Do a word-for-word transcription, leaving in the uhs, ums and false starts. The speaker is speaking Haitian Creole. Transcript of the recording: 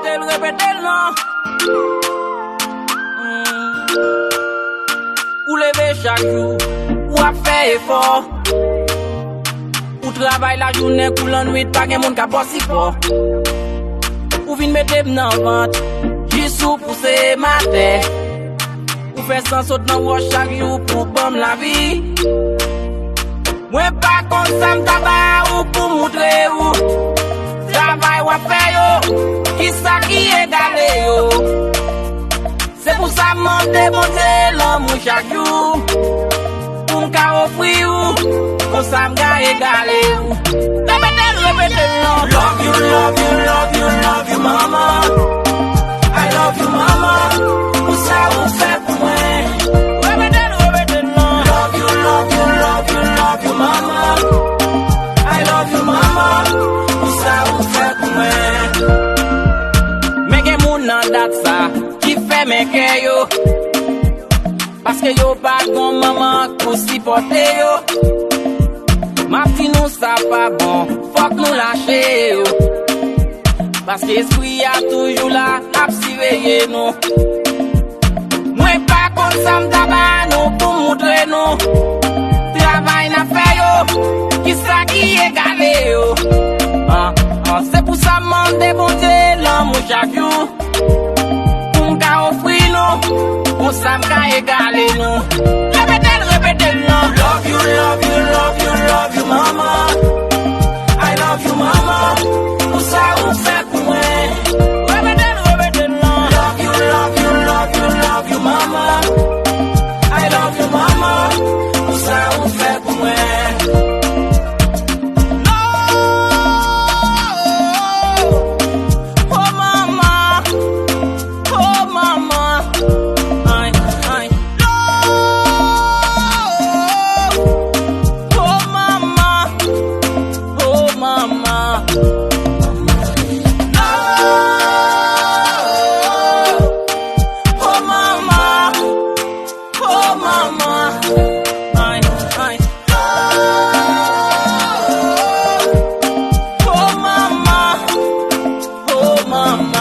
Repete l, repete l non. Hmm. Ou leve chak jou, w ap fè efò. Ou travay lajounen kou lannwit, pa gen moun k ap ba w sipò. Ou vin mete m nan vant, jis ou pouse m atè. Ou fè san sot nan wòch chak jou pou ban m lavi. Mwen pa konn sa m ta ba ou pou moutre ou. Travay w ap fè yo, kisa ki egale yo? Se pou sa m mande Bondye lanmou chak jou, pou m ka ofri ou, konsa m ka egale ou. Repete l, repete l non. Love you, love you, love you, love you, mama. I love you, mama, pou sa ou fè pou mwen. Repete l, repete l non. Love you, love you, love you, love you, mama. I love you, mama, pou sa ou fè pou mwen. Men gen moun nan dat sa ki fèmen kè yo, paske yo pa gon manman pou sipòte yo. M ap di nou sa pa bon, fòk nou lache yo, paske espri a toujou la, ap siveye nou. Mwen pa konn sa m ta ba nou pou moutre nou. Travay n ap fè yo, kisa ki egale yo? Ah, ah, se pou sa m mande Bondye lanmou chak jou, pou m ka ofri nou, pou sa m ka egale nou. Repete l, repete l non. Love you, love you, love you, love you, mama. I love you, mama, pou sa ou fè pou mwen. Repete l, repete l non. Love you, love you, love you, love you, mama. I love you, mama, pou sa ou fè pou mwen. Oh, oh, mama. Oh, mama. Ay, ay. Oh, oh, mama. Oh, mama. Oh, oh, mama. Oh, mama. Ay, ay. Oh, oh, mama. Oh, mama.